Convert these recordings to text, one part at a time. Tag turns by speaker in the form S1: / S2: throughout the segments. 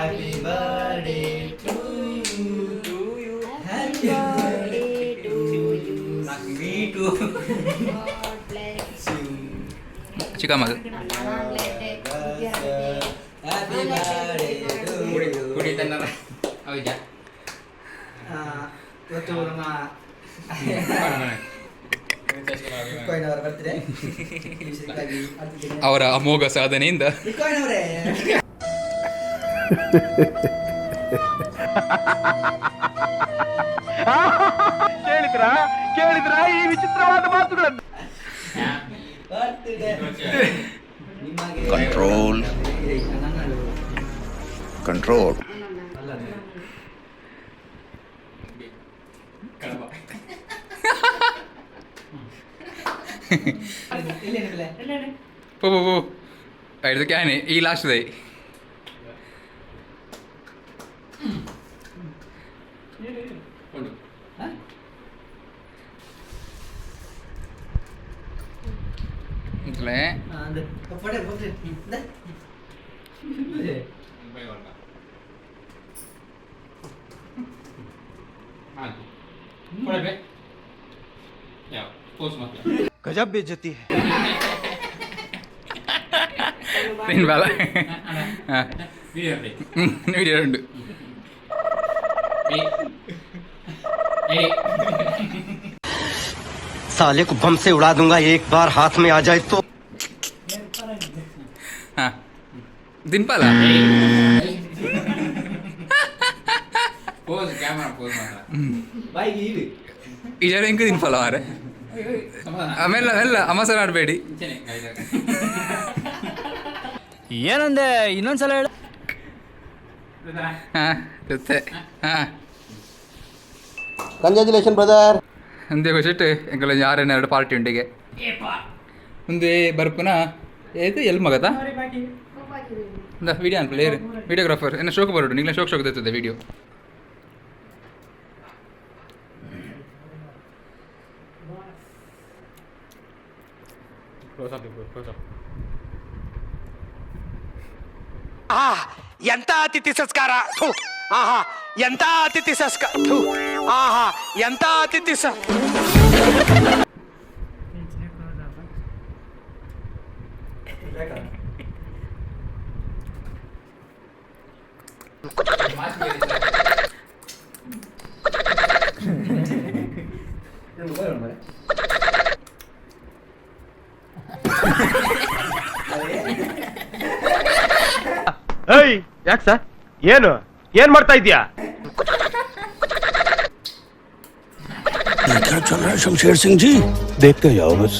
S1: Happy birthday to you. Happy
S2: birthday to you.
S1: Me too.
S2: God bless.
S3: ಚಿಕ್ಕಮ್ಮದು.
S1: Happy birthday to you.
S3: ಕುಡಿ ತನ್ನರ ಹೌದಾ?
S1: ಇವತ್ತು ನಮ್ಮ bitcoin ಅವರ birthday. ಈ ವಿಷಯಕ್ಕಾಗಿ ಅರ್ಪಿದ್ದೇನೆ.
S3: ಅವರ ಅಮೋಘ ಸಾಧನೆಯಿಂದ.
S1: ಬಿಟ್ಕಾಯಿನ್ ಅವರೇ.
S4: ಕೇಳಿದ್ರ ಕೇಳಿದ್ರ ಈ ವಿಚಿತ್ರವಾದ ಮಾತುಗಳನ್ನು?
S1: ಬರ್ತ್ಡೇ ನಿಮಗೆ.
S5: Control.
S1: ನನ್ನದು.
S5: Control.
S1: ಅಲ್ಲ ಅದು. ಇಲ್ಲಿ ಏನಿಲ್ಲ.
S3: ಪೋ ಪೋ ಪೋ, ಇದಕ್ಕೆ ಆನೆ ಈ ಲಾಸ್ಟ್ ದೈ.
S1: ಹಾ?
S3: ಅಂತಲೇ.
S1: ಹಾ, ಅಂದ್ರೆ ಪೊಟ್ಟೆ ಪೊಟ್ಟೆ ಇಂದ. ಇಲ್ಲೇ.
S4: ಗಜಬ್ ಬೇಜತಿ.
S3: ತಿನ್ಬಾಲ ಹಾಂ ವಿಡಿಯೋ ಉಂಟು.
S6: साले को बम से उड़ा दूंगा, एक बार हाथ में आ जाए तो।
S3: ಹಾಂ, ತಿನ್ಪಾಲ.
S1: ಬಾಯಿಗೆ ಇಡು.
S3: ಈ ಜನ ಎಂಕ್ ತಿನ್ಪಾಲ ಮಾರೆ. ಆಮೇಲೆ ಮೆಲ್ಲ ಅಮಸರ ಆಡಬೇಡಿ.
S7: ಏನಂದೆ? ಇನ್ನೊಂದ್ಸಲ ಹೇಳು.
S3: ಹಾಂ, ಜೊತೆ ಹಾಂ.
S6: Congratulation brother.
S3: ಅಂದೇ ಖುಷಿಟ್ ಎಂಕಲ ಯಾರೇನ ಎರಡು ಪಾರ್ಟಿ ಉಂಟಿಗೆ ಮುಂದೆ ಬರ್ಪುನ ಏದು ಎಲ್ಲಿ ಮಗತಾ ಇಂದ ವಿಡಿಯೋ ಅನ್ಪಲ್ಲ ಏರು ವಿಡಿಯೋಗ್ರಾಫರ್ ಎನ್ನ ಶೋಕ್ ಬರೋಡು ನಿಂಗ್ಲ ಶೋಕ್ ಶೋಕ್ ದೆತ್ತದೆ ವಿಡಿಯೋ.
S4: ಎಂತ ಅತಿಥಿ ಸತ್ಕಾರ! ಥು, ಆಹಾ, ಎಂತ ಅತಿಥಿ ಸತ್ಕಾರ! ಥು, ಆಹಾ, ಎಂತ ಅತಿಥಿ ಸ
S1: ಬೇಕಾ? ಇದು ಮೊಬೈಲ್ ಮಾರ್ರೆ. ಅದೇ.
S4: ಏಯ್, ಯಾಕೆ ಸರ್? ಏನು ಏನ್ ಮಾಡ್ತಾ ಇದ್ಯಾ?
S5: क्या चल रहा है शमशेर सिंह जी? देखते जाओ बस।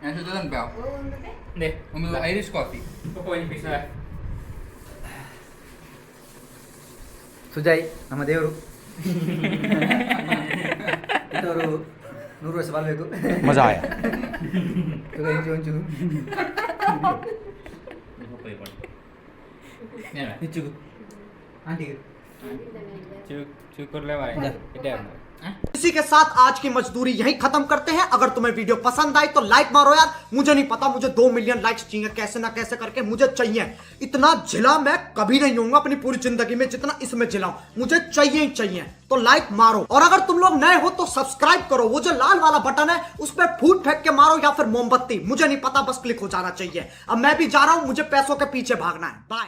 S3: ഞാൻ ಶುದ್ಧ ಒಂದು ಐರಿಷ್ ಕಾಫಿ.
S1: ಸುಜಯ್ ನಮ್ಮ ದೇವರು. ಇಂಥವರು 100 ವರ್ಷ ಬಾಳ್ಬೇಕು.
S5: मजा आया।
S1: ಇಂಚು ಒಂಚು ನಿಚ್ಚುಗು ಆಂಟಿಗೆ.
S6: इसी के साथ आज की मजदूरी यहीं खत्म करते हैं। अगर तुम्हें वीडियो पसंद आई तो लाइक मारो यार। मुझे नहीं पता, मुझे 2 मिलियन लाइक्स चाहिए, कैसे ना कैसे करके मुझे चाहिए। इतना झिला मैं कभी नहीं होऊंगा अपनी पूरी जिंदगी में जितना इसमें झिला हूं। मुझे चाहिए ही चाहिए, तो लाइक मारो और अगर तुम लोग नए हो तो सब्सक्राइब करो। वो जो लाल वाला बटन है, उस पर फूट फेंक के मारो या फिर मोमबत्ती, मुझे नहीं पता, बस क्लिक हो जाना चाहिए। अब मैं भी जा रहा हूं, मुझे पैसों के पीछे भागना है। बाय।